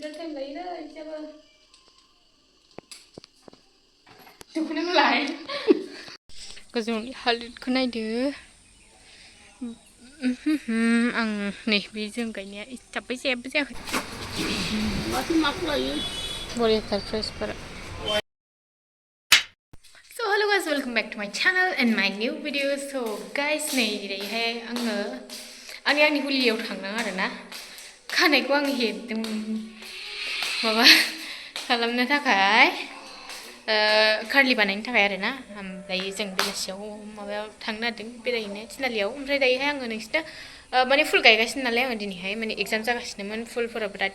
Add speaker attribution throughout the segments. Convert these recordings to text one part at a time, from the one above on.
Speaker 1: Biar thêm lấy đấy, chứ bơ. Tụi nó lại. Goजों हालोदखौ नायदो आं नै बे जों गायनाया जाब्बाय जेबो जायाखै
Speaker 2: माथो माखौ लायो
Speaker 1: बरियाथार फ्रेसफोरा So hello guys, welcome back to my channel and my new video. So guys, नै दिनैहाय आंनि हुलियाव थांदों आरोना खानायखौ आं हेबदों माबा खालामनो थाखाय कार्लि बानायनो थाखाय आरोना ओमफ्राय जों बेलासियाव माबायाव थांनो नागिरदों बेरायहैनो थिनालियाव ओमफ्राय दायोहाय आङो नोंसिनो माने फुल गायगासिनो नालाय आङो दिनैहाय माने एग्जाम जागासिनोमोन फुलफोरा बिराद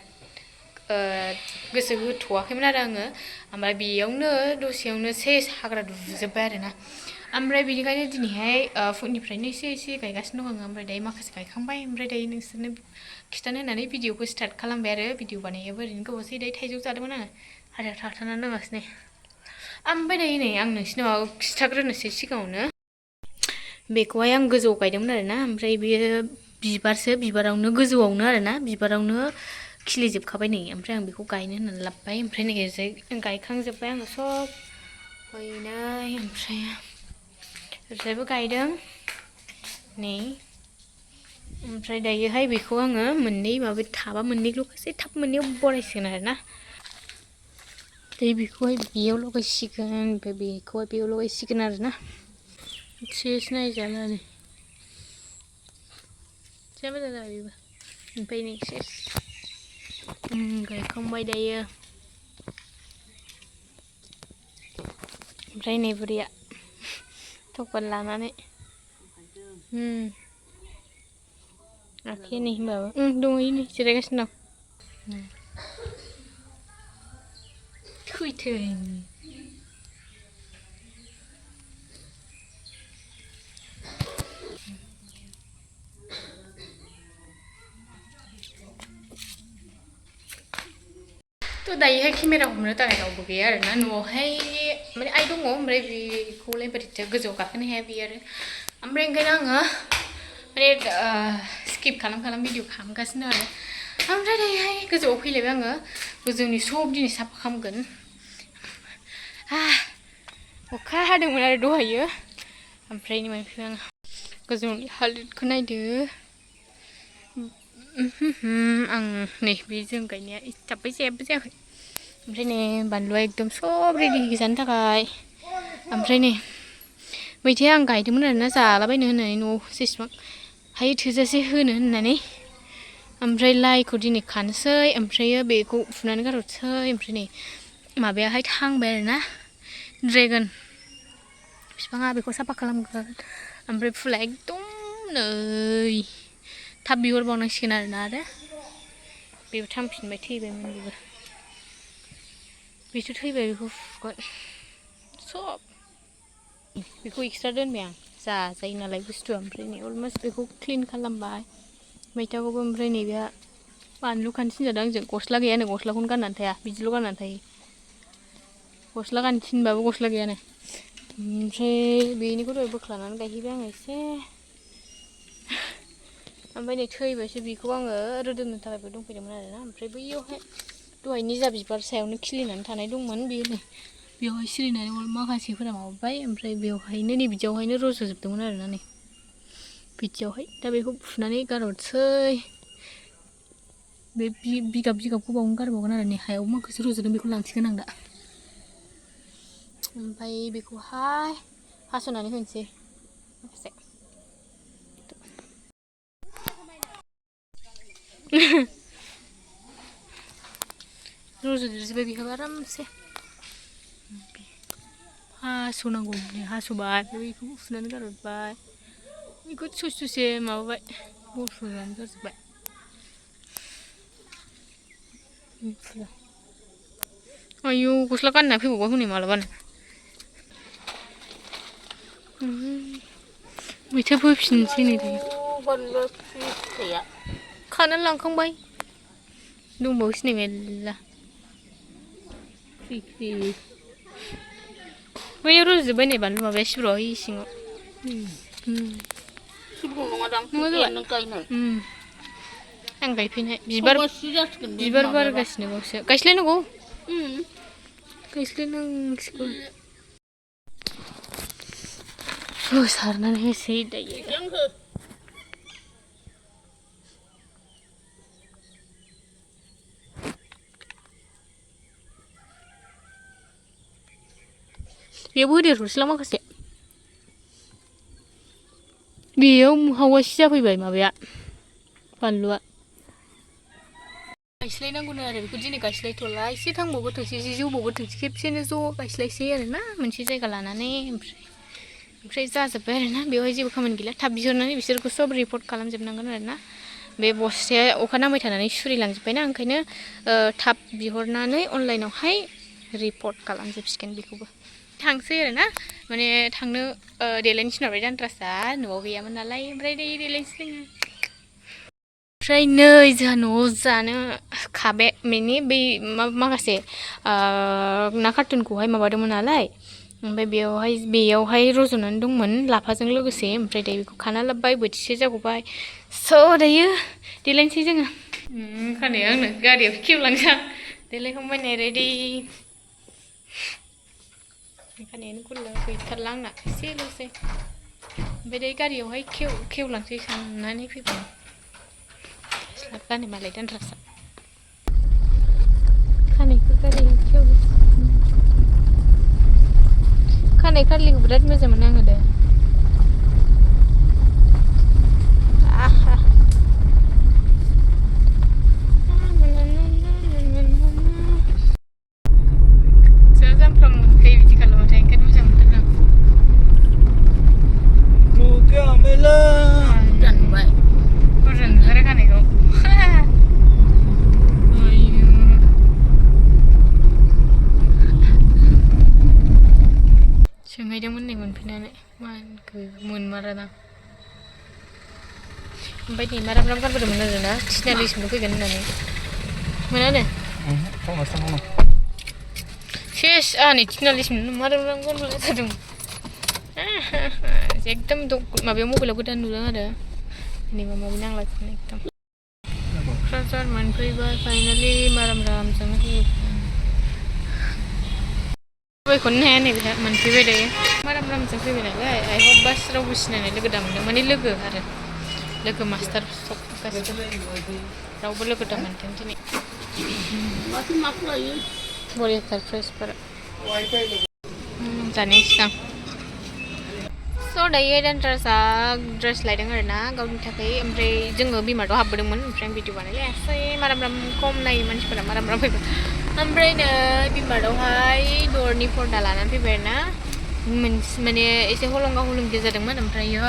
Speaker 1: गोसो होथ'वाखैमोन आरो आङो ओमफ्राय बेयावनो दसेयावनो सेस हाग्रा दुजोब्बाय आरोना ओमफ्राय बेनिखायनो दिनैहाय फुंनिफ्रायनो एसे गायगासिनो दं आङो ओमफ्राय दायो माखासे गायखांबाय ओमफ्राय दायो नोंसोरनो खिथानो होननानै भिडिअखौ स्टार्ट खालामबाय आरो भिडिअ बानायाबो ओरैनो गोबावसै दायो थाइजौ जादोंमोन आङो हाथायाव थाथारनानै दंगासिनो ओमफ्राय दायो नै आं नोंसिनाव माबा खिथाग्रोनोसै सिगाङावनो बेखौहाय आं गोजौआव गायदोंमोन आरोना ओमफ्राय बेयो बिबारावनो गोजौआवनो आरोना बिबारावनो खिलिजोबखाबाय नै ओमफ्राय आं बेखौ गायनो होननानै लाबोबाय ओमफ्राय नै गायखांजोब्बाय आङो सब हैनाय ओमफ्राय ओरैजायबो गायदों नै ओमफ्राय दायोहाय बेखौ आङो मोननै माबा थाबा मोननैल' गासै थाब मोननैयाव बरायसिगोन आरोना दायो बेखौहाय बेयाव लगायसिगोन ओमफ्राय बेखौहाय बेयाव लगायसिगोन आरोना सेस नायजालानो जा मोजां जाबाय बेबो ओमफ्राय नै सेस गायखांबाय दायो ओमफ्राय नै बुरैया थखन लानानै आखाया नै होनबाबो दंहैयो नै जिरायगासिनो दं थैथों तो दायोहाय केमेरा हमनो थाखाय रावबो गैया आरोना न'आवहाय माने आइ दङ ओमफ्राय बेखौलाय बोरैथो गोजौआव गाखोनो हाया बियो आरो ओमफ्राय ओंखायनो आङो माने स्किप खालाम भिडिअ खालामगासिनो आरो ओमफ्राय दायोहाय गोजौआव फैलायबाय आङो गोजौनि सब दिनै साफा खालामगोन अखा हादोंमोन आरो दहायो ओमफ्राय नै मोनफैबाय आङो गोजौनि हालोदखौ नायदो आं नै बे जों गायनाया जाब्बाय जेबो जायाखै ओमफ्राय नै बानलुआ एकदम सब रेडि जानो थाखाय ओमफ्राय नै मैथाया आं गायदोंमोन आरोना जालाबायनो होननानै न'आव जेसेबां हायो थोजासे होनो होननानै ओमफ्राय लाइखौ दिनै खानोसै ओमफ्रायो बेखौ फुनानै गारहरसै ओमफ्राय नै माबायाहाय थांबाय आरोना ड्रेगन बिफाङा बेखौ साफा खालामगोन ओमफ्राय फुला एकदम नै थाब बिहर बावनांसिगोन आरो बेबो थांफिनबाय थैबायमोन बेथ' थैबाय बेखौ फुगोन सब बेखौ एक्सट्रा दोनबाय आं जाजायो नालाय बुस्थुआ ओमफ्राय नै अलमस्ट बेखौ क्लिन खालामबाय मैथाखौबो ओमफ्राय नैबे बानलु खानो थिनजादों आंजों गस्ला गैयानो गस्लाखौनो गाननानै थाया बिदिल' गाननानै थायो गस्ला गाननो थिनबाबो गस्ला गैयानो ओमफ्राय बेनिखौ दहाय बोख्लानानै गायहैबाय आङो एसे ओमफ्राय नै थैबायसो बेखौ आङो रोदोमनो थाखायबो दंफैदोंमोन आरोना ओमफ्राय बैयावहाय दहाय निजा बिबार सायावनो खिलिनानै थानाय दंमोन बेयो नै बेवहाय सिरिनानै माखासेफोरा माबाबाय ओमफ्राय बेवहायनो नै बिदियावहायनो रज'जोबदोंमोन आरोना नै बिदियावहाय दा बेखौ फुनानै गारहरसै बे बिगाबखौ बावनो गारबावगोन आरो नै हायाव माखासे रज'दों बेखौ लांसिगोन आं दा ओमफ्राय बेखौहाय हास'नानै होनोसै माखासे रज'देरजोब्बाय बेहाबो आरामसे हास'नांगौ हास'बाय बेखौ फुनानै गारहरबाय बेखौ ससे माबाबाय बस'नानै गारजोब्बाय आयौ गस्ला गानना फैबावबा हनै मालाबानो मैथा फोफिननोसै नै दायो खानानै लांखांबाय दंबावोसो नै मेरला बैयाव रज'जोब्बाय नै बानलु माबाया सिब्रुआ ओइ सिङाव
Speaker 2: सिब्रु नङादां नों गायनाय
Speaker 1: आं गायफैनाय बिबार बारगासिनो बावसो गायस्लायनांगौ गायस्लायनांसिगौ सारनानै होसै दायो बेयावबो होदेरहरसैलां माखासे बेयाव हावासि जाफैबाय माबाया बानलुआ गायस्लायनांगौनो आरो बेखौ दिनै गायस्लायथ'ला एसे थांबावगोरथोंसै एसे जौबावगोरथोंसै खेबसेनो ज' गायस्लायसै आरोना मोनसे जायगा लानानै ओमफ्राय जाजोब्बाय आरोना बेवहाय जेबो खामानि गैला थाब बिहरनानै बिसोरखौ सब रिपर्ट खालामजोबनांगोन आरोना बे बस्थाया अखा नांबाय थानानै सुरिलांजोब्बायना ओंखायनो थाब बिहरनानै अनलाइनावहाय रिपर्ट खालामजोबसिगोन बेखौबो थांसै आरोना माने थांनो देलायनो थिनहरबाय दानथ्रासआ न'आव गैयामोन नालाय ओमफ्राय दायो देलायनोसै जोङो ओमफ्राय नै जोंहा न'आव जानो खाबाय माने बै माखासे ना कार्टुनखौहाय माबादोंमोन नालाय ओमफ्राय बेयावहाय रज'नानै दंमोन लाफाजों लोगोसे ओमफ्राय दायो बेखौ खाना लाबोबाय बोथिसे जागौबाय स' दायो देलायनोसै जोङो खानाया आंनो गारियाव खेवलांसां देलायखांबाय नै रेडि खानायानो गल्ला गैथारला आंना एसेल'सै ओमफ्राय दायो गारियावहाय खेवलांसै साननानै फैबाय स्लाबलानो मालाय दानथ्रासा खानायखौ गारियाव खेवो खानाय खारलिखौ बिराद मोजां मोनो आङो दा सोंहैदोंमोन नै मोनफैनानै मानखो मोनमारादां ओमफ्राय नै माराम गारबोदोंमोन आरोना थिनालिसिमल' फैगोन होननानै मोनानो सेस आंहा नै थिनालिसिम माराम गारबोनाय जादों एकदम माबायाव मबाइलाव गोदान नुदों आरो नै माबा नांलाजोबनाय एकदम क'क्राझार मोनफैबाय फाइनालि मारामजोंनो फैबाय थाबायखौनो हाया नै बेहा मोनफैबाय दायो मारामजों फैबाय नालाय आइ हप बास रावबो सिनायनाय लोगो दा मोनदों माने लोगो मास्टार सब गासिबो रावबो लोगो दा मोनदों दिनै बरियाथार फ्रेसफोरा जानाय सिगां स' दायो दानथ्रासा ड्रेस लायदों आरोना गावनि थाखाय ओमफ्राय जोङो बिमार्टआव हाबबोदोंमोन ओमफ्राय आं भिडिअ बानायलायासै माराम खम नायो मानसिफोरा माराम फैबाय ओमफ्राय नै बिमार्टआवहाय दरनि पर्दा लानानै फैबाय आरोना माने एसे हलंगा हलंगि जादोंमोन ओमफ्रायो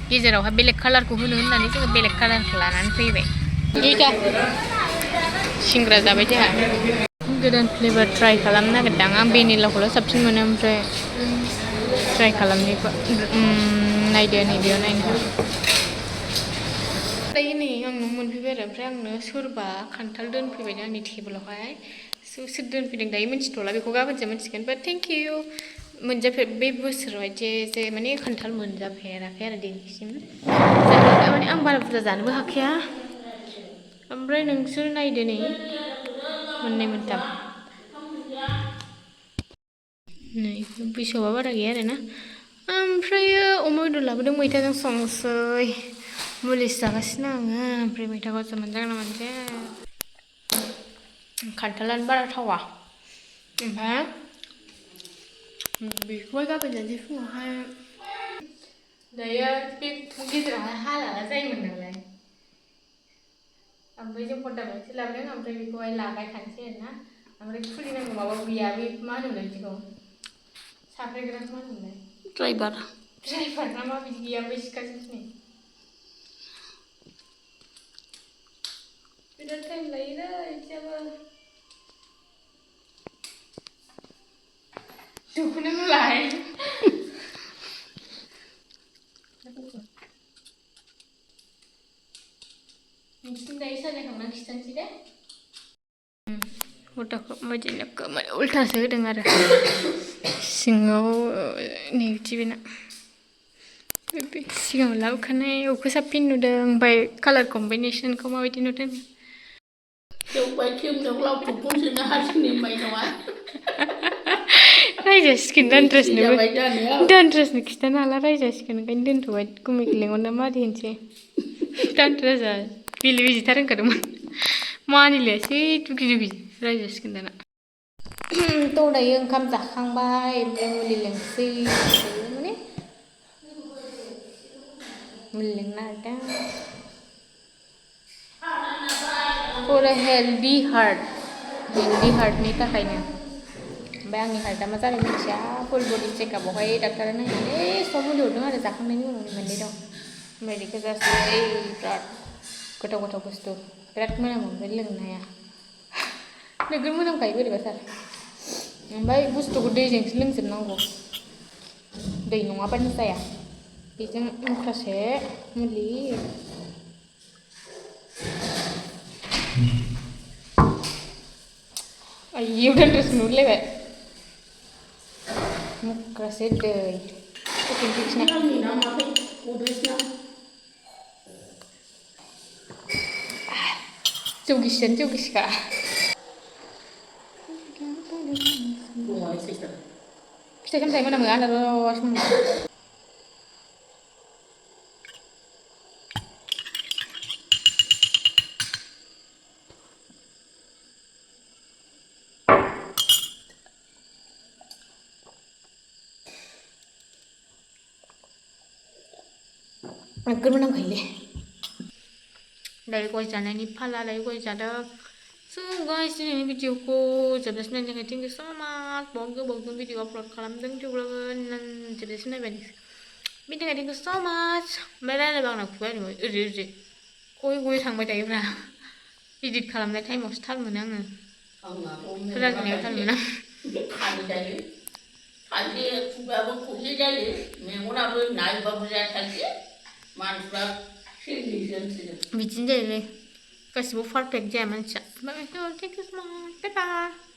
Speaker 1: गेजेरावहाय बेलेग कालारखौ होनो होननानै जोङो बेलेग कालारखौ लानानै फैबाय दुइटा सिंग्रा जाबाय जोंहा गोदान फ्लेभार ट्राइ खालामनो नागिरदों आं भेनिलाखौल' साबसिन मोनो ओमफ्राय ट्राइ खालामनायखौ नायदो नैबेयाव नायनो दायो नै आं न' मोनफैबाय आरो ओमफ्राय आंनो सोरबा खान्थाल दोनफैबायना आंनि टेबोलावहाय सोर दोनफैदों दायो मिन्थिथ'ला बेखौ गाबोनसो मिन्थिगोन बाट थेंक इउ बे बोसोरावहाय जे माने खान्थाल मोनजाफेराखै आरो दिनैसिम माने आं बारा बुरजा जानोबो हाखाया ओमफ्राय नोंसोर नायदो नै मोननै मोनथाम नै बैसोआवबा बारा गैया आरोना ओमफ्रायो अमा बेदर लाबोदों मैथाजों संसै मुलिसो जागासिनो आङो ओमफ्राय मैथाखौसो मोनजागोन ना मोनजाया खान्थालानो बारा थावा ओमफ्राय बेखौहाय गाबोन जानोसै फुङावहाय दायो बे गेजेरावहाय हालाला जायोमोन नालाय ओमफ्राय जों पर्दा मोनसे लाबोदों ओमफ्राय बेखौहाय लागायखानोसै आरोना ओमफ्राय खुलिनांगौ माबा गैया बे मा होनोमोनलाय बिदिखौ साफ्रेग्राखौ मा होनोमोनलाय ड्राइभार ना मा बिदि गैया ओमफ्राय सिखाजोंसो नै बिराद टाइम लायोलै बिदियाबो दुखुनो होलाय नोंसिनि दायो साजायखांनानै खिथानोसै दे पर्दाखौ बिदिनो गोमोन उल्थासो होदों आरो सिङाव नेगेटिभना सिगाङाव लाबोखानायखौ साबसिन नुदों ओमफ्राय कालार कम्बिनेसनखौ माबायदि नुदों
Speaker 2: जोब्बाय खेबनायाव लावथुबखौसोनो हारसिंनि माइ नङा
Speaker 1: रायजासिगोन दानद्रासनोबो
Speaker 2: जाबाय जानायाव
Speaker 1: दानद्रासनो खिथानो हाला रायजासिगोन ओंखायनो दोनथ'बाय गुमैखौ लेंहरना मारि होनसै दानद्रासा बेले बेजेथार होनखादोंमोन मानिलायासै दुगि दुगि रायजासिगोन दाना थ' दायो ओंखाम जाखांबाय ओमफ्राय मुलि लोंसै माने मुलि लोंनो नागिरदों फर ए हेल्दि हार्टनि थाखायनो ओमफ्य आंनि हार्टआ मा जादों मिथिया फुल बडि चेकआपआवहाय डाक्टारा नायनानै सब मुलि हरदों आरो जाखांनायनि उनावनो मोननै दं मेडिकेल जासै बिराद गोथाव गोथाव बुस्थु बिराद मोनामो ओमफ्राय लोंनो हाया नोगोर मोनामखायो बोरैबाथार ओमफ्राय बुस्थुखौ दैजोंसो लोंजोबनांगौ दै नङाबानो जाया बेजों मुख्रासे मुलि आइयौ दानद्रासो नुहुरलायबाय मुख्रासे दै जौ गिसियानो जौ गिसिखा फिथाइ सामथाइ मोनामो आनारस नोगोर मोनामखायोलै दायो गय जानायनि फाला दायो गय जादों So guys, दिनैनि भिडिअखौ जोबजासिम नायनो थाखाय थेंक इउ स' माच बहुत गोबावजों भिडिअ आपल'ड खालामदों थेवब्लाबो जोबजासिम नायबाय बिनि थाखाय थेंक इउ स' माच ओमफ्राय रायलायबा आंना खुगाया ओरै ओरै गय गय थांबाय थायोब्रा इडिट खालामनाय टाइमावसो थाल मोनो आङो रायलायनायाव थाल मोना
Speaker 2: खालि खुगायाबो खौसे जायो मेगनाबो नायबाबो जाया थायो मानसिफ्रा
Speaker 1: बिदिनो जायोलै गासिबो पारफेक्ट जाया मानसिया थेंक इउ स' माच बाय बाय